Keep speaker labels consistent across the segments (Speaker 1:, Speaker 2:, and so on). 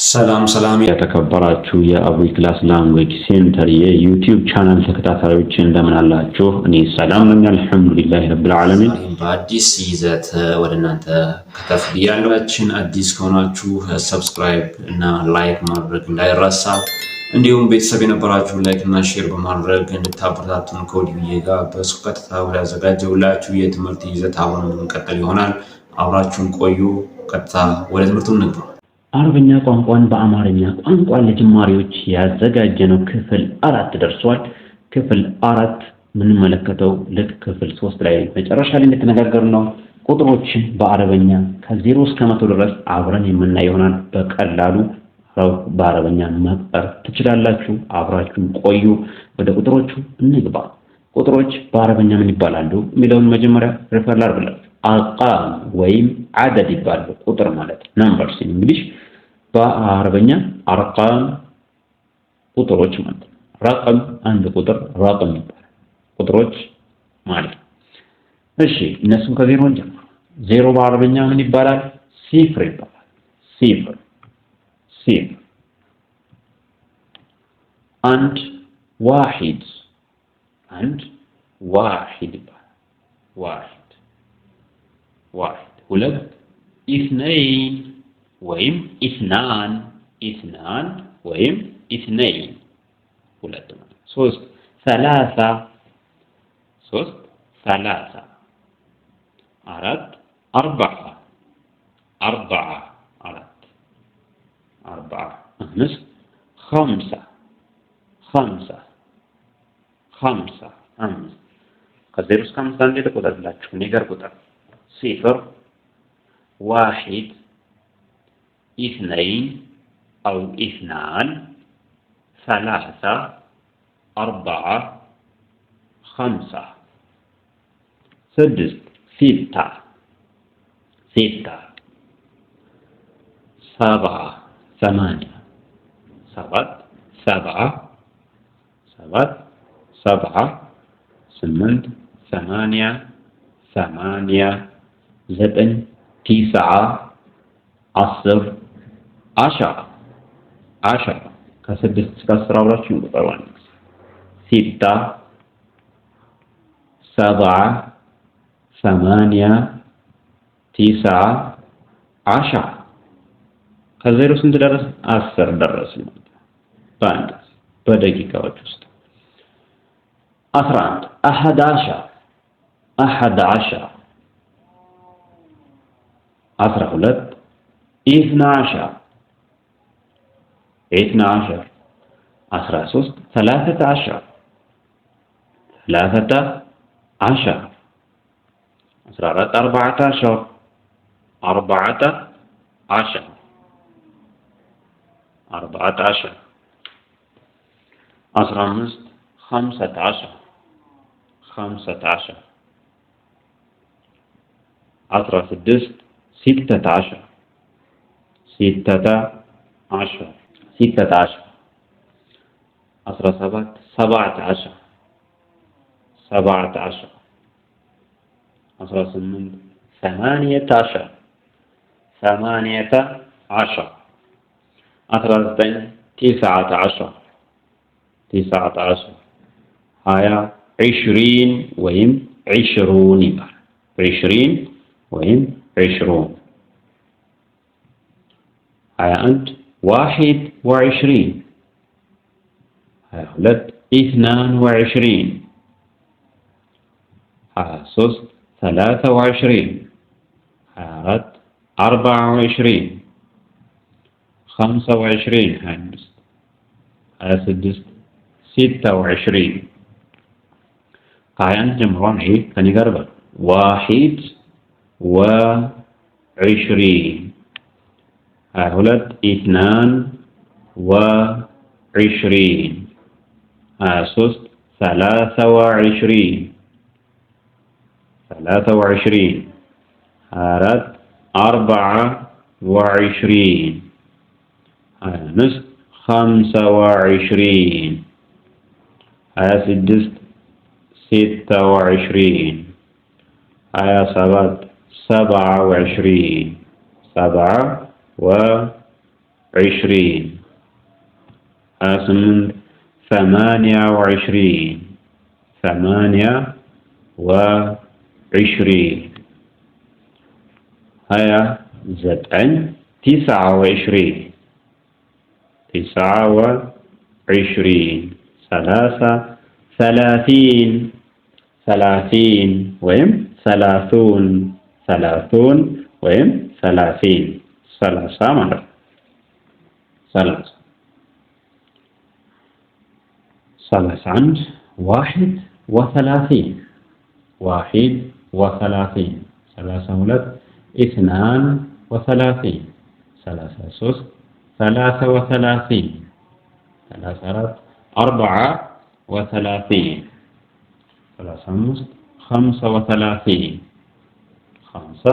Speaker 1: ሰላም ሰላም።
Speaker 2: የተከበራችሁ የአቡ ክላስ Language Center የ YouTube channel ተከታታዮች እንደምን አላችሁ? እኔ ሰላም ነኝ፣ الحمد لله رب العالمين።
Speaker 1: በአዲስ ይዘት ወደ እናንተ ከተፍ ብያለሁ። አዲስ ከሆናችሁ subscribe እና like ማድረግ እንዳይረሳ፣ እንዲሁም ቤተሰብ የነበራችሁ like እና share በማድረግ እንድታበረታቱን ከወዲሁ እየጋበዝኩ ቀጥታ ወዳዘጋጀሁላችሁ የትምህርት ይዘት አብረን የምንቀጥል ይሆናል። አብራችሁን ቆዩ። ቀጥታ ወደ ትምህርቱ እንግባ።
Speaker 2: አረብኛ ቋንቋን በአማርኛ ቋንቋ ለጀማሪዎች ያዘጋጀነው ክፍል 4 ደርሷል። ክፍል 4 የምንመለከተው ልክ ክፍል 3 ላይ መጨረሻ ላይ እንደተነጋገርነው ቁጥሮችን በአረበኛ ከ0 እስከ 100 ድረስ አብረን የምናይ ይሆናል። በቀላሉ በአረበኛ መቁጠር ትችላላችሁ። አብራችሁን ቆዩ። ወደ ቁጥሮቹ እንግባ። ቁጥሮች በአረበኛ ምን ይባላሉ የሚለውን መጀመሪያ refer ላድርግላችሁ። أرقام ወይም عدد ይባላሉ። ቁጥር ማለት numbers in English፣ በአረበኛ أرقام ቁጥሮች ማለት ነው። رقم አንድ ቁጥር رقم ይባላል። ቁጥሮች ማለት ነው። እሺ፣ እነሱም ከዜሮ እንጀምር። ዜሮ በአረበኛ ምን ይባላል? صفر ይባላል። صفر፣ صفر። አንድ واحد፣ አንድ واحد ይባላል። واحد፣ واحد። ሁለት اثنين ወይም اثنان፣ اثنان ወይም اثنين ሁለት ማለት። ሶስት ثلاثة፣ ሶስት ثلاثة። አራት أربعة፣ أربعة አራት أربعة። አምስት خمسة፣ خمسة፣ خمسة አምስት። ከዜሮ እስከ አምስት አንዴ ልቆጥርላችሁ፣ እኔ ጋር ቁጥር صفر، واحد، اثنين أو اثنان، ثلاثة، أربعة، خمسة። ስድስት ستة، ستة። سبعة ثمانية፣ ሰባት سبعة፣ ሰባት سبعة። ስምንት ثمانية، ثمانية። ዘጠኝ تسعة፣ 10 عشرة، عشرة። ከስድስት እስከ 10 አብራችሁ ቁጠሩ። አንድ ጊዜ ستة، سبعة، ثمانية، تسعة، عشرة። ከዜሮ ስንት ደረስ? 10 ደረስን ማለት ነው። በአንድ በደቂቃዎች ውስጥ። 11 أحد عشر، أحد عشر። 12 اثنا عشر، اثنا عشر። 13 13، 13። 14 14، 14، 14። 15 15، 15። 16 16، 16، 16። 17 17، 17። 18 18، 18። 19 19، 19። 20 عشرين ወይም عشرون ይባላል። عشرين ወይም عشرون። 21 21፣ 22 22፣ 23 23፣ 24 24፣ 25 25፣ 26 26። ከ21 ጀምሮ ይሄ ከኔ ጋር በሉ واحد وعشرين፣ 22 22، 23 23، 23፣ 24 24፣ 25 25፣ 26 26፣ 27 27، 27። 20 28 28 28 29 29 29 30 30 30 ወይም 30 30 ወይም 30 30 ማለት ነው። 30 31 31 31 32 32 33 33 34 34 35 35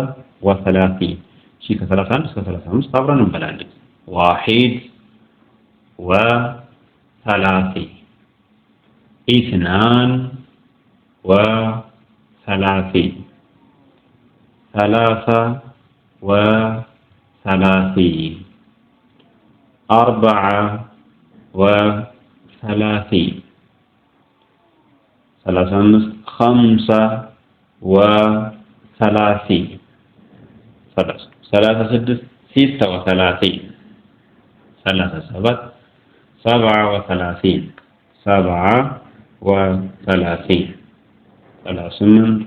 Speaker 2: 35 እሺ ከ31 እስከ 35 አብረን እንበላለን። 31 32 33 34 35 35 36 36 37 37 37 38 38 39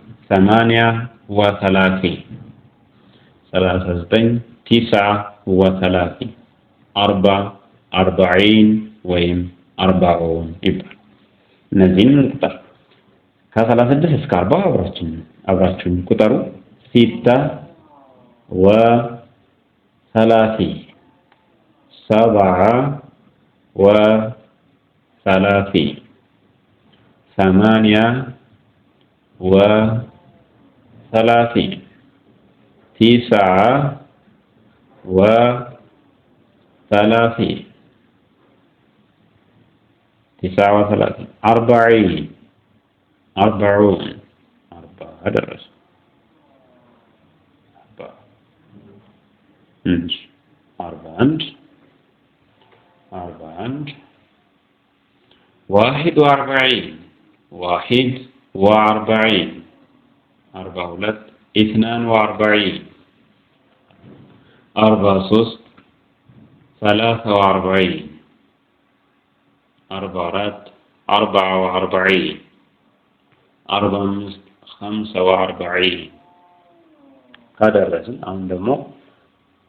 Speaker 2: 39 40 40 ወይም 40 ይባላል። እነዚህን እንቁጠር። ከ36 እስከ 40 አብራችሁን ቁጠሩ። 36 37 38 39 39 40 40 40 ደረሰ። 41 41 41 41 42 42 43 43 44 44 45 45 ካደረስን አሁን ደግሞ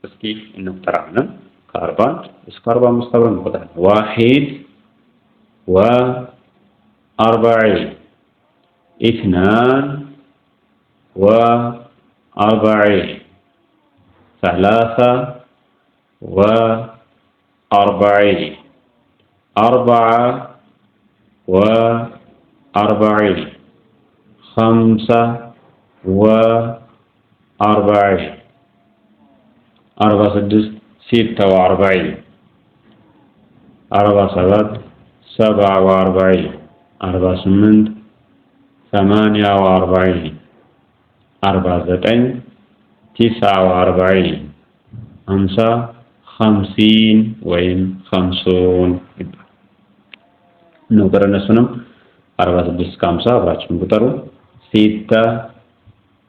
Speaker 2: እስኪ እንቁጠር። አሁንም ከ41 እስከ 45 አብረን እንቆጥራለን። 41 42 43 44 45 46 46 47 47 48 48 49 49 50 50 ወይም 50 ይባላል። እንቁጠር። እነሱንም 46 እስከ 50 አብራችሁን ቁጠሩ።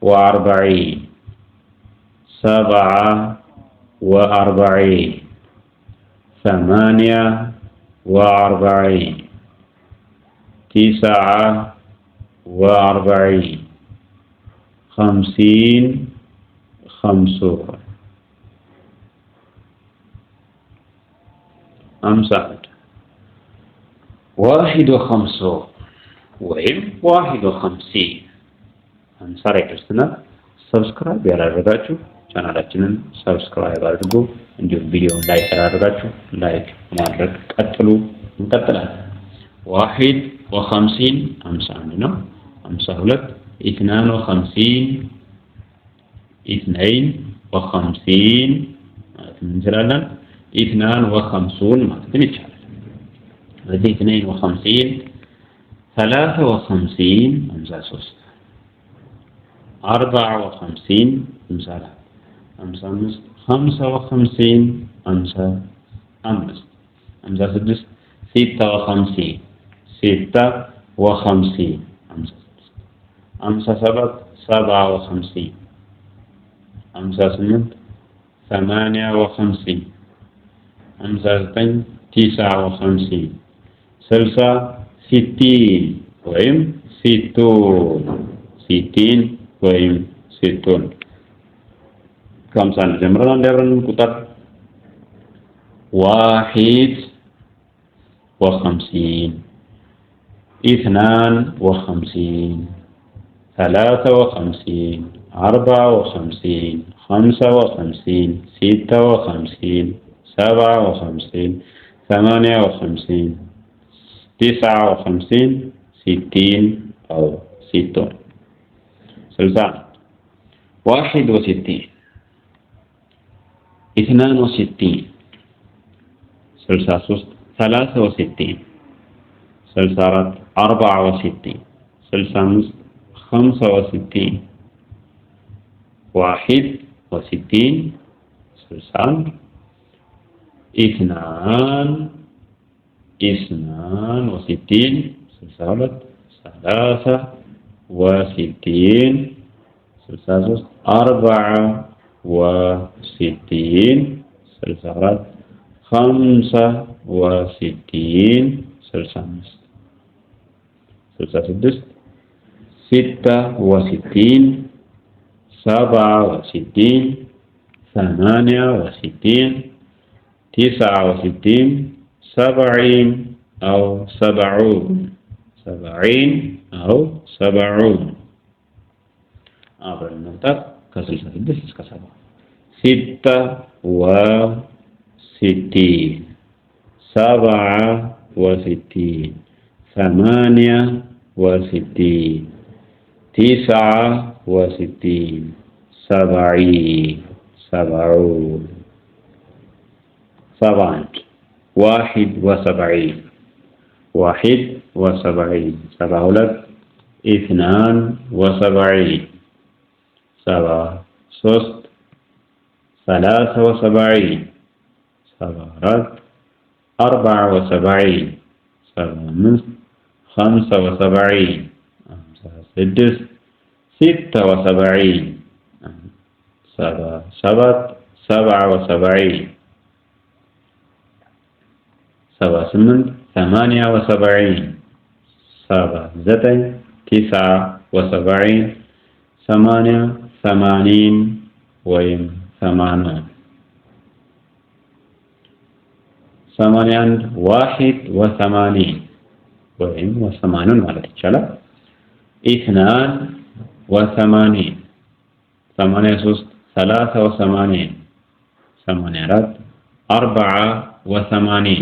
Speaker 2: 46 47 48 49 50 50 51 51 ወይም 51 50 ላይ ደርሰናል። Subscribe ያላደረጋችሁ ቻናላችንን subscribe አድርጉ። እንዲሁም ቪዲዮውን like ያላደረጋችሁ like ማድረግ ቀጥሉ። እንቀጥላለን። 51 51 ነው። 52 52 52 ማለት እንችላለን። 52 ማለትም ይቻላል። ስለዚህ 52 53 53 54 54 55 55 56 አምስት። 56 56 56 56 57 57 58 58 59 59 60 60 ወይም 60 60 ወይም 60። ከ51 ጀምረን አንድ አብረን ቁጥር 51 52 53 54 55 56 57 58 59 60 أو 60 60 61 62 63 63 64 64 65 65 61 61 62 62 63 63 64 64 65 65 66 66 67 68 69 70 أو 70 70 أو 70። አብረን እንቁጠር ከ66 እስከ 70። 66 67 68 69 70 70 71 71 71 72 72 73 73 74 74 75 75 56 76 77 77 78 78 79 79 80 80 ወይም 80 81 81 ወይም 80 ማለት ይቻላል። 82 83 83 84 84 85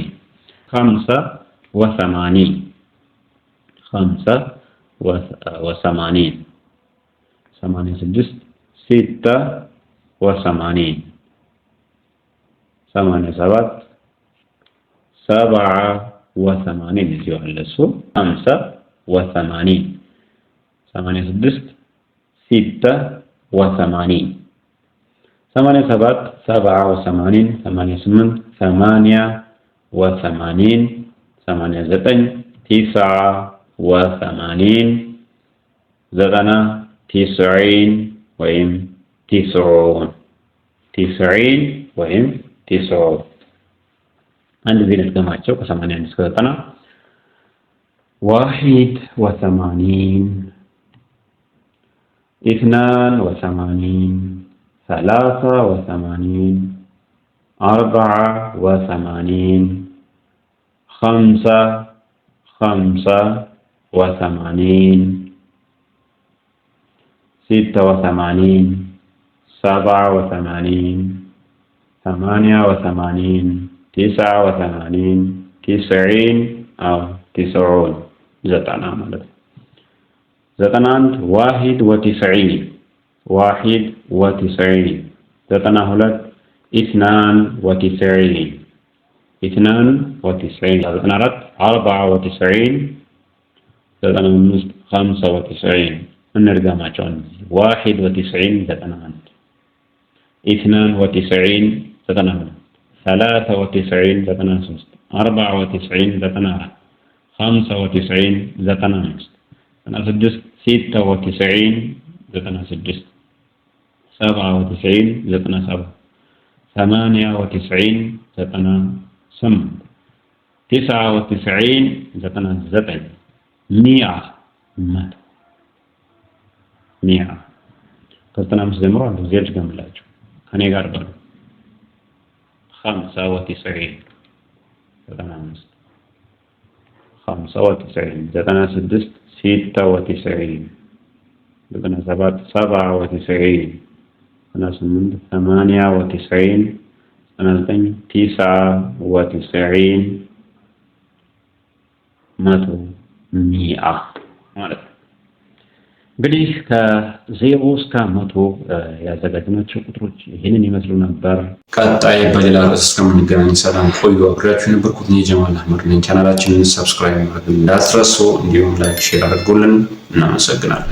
Speaker 2: 85 86 86 87 87 እዚሁ አለ እሱ 85 86 86 87 87 88 88 89 89 90 90 ወይም 90 90 ወይም 90። አንድ ጊዜ ልድገማቸው ከ81 እስከ 90። 81 82 83 84 85 86 87 88 89 90 أو 90 ዘጠና ማለት ነው። 91 91 91 92 92 92 94 94 95 95 እንድገማቸው። 91 91 92 92 93 93፣ 94 94፣ 95 95፣ 96 96 96፣ 97 97፣ 98 98፣ 99 99፣ 100 100፣ 100። ከ95 ጀምሮ አንድ ጊዜ ልድገምላችሁ፣ ከኔ ጋር በሉ። 95 95፣ 95 96 96 97 97 98 98 99 99፣ 100 مئة ማለት ነው። እንግዲህ ከ0 እስከ 100 ያዘጋጅናቸው ቁጥሮች ይህንን ይመስሉ ነበር።
Speaker 1: ቀጣይ በሌላ ርዕስ እስከምንገናኝ ሰላም ቆዩ። አብሬያችሁ የነበርኩት እኔ ጀማል አህመድ ነኝ። ቻናላችንን subscribe ማድረግ እንዳትረሱ፣ እንዲሁም like፣ share አድርጉልን። እናመሰግናለን።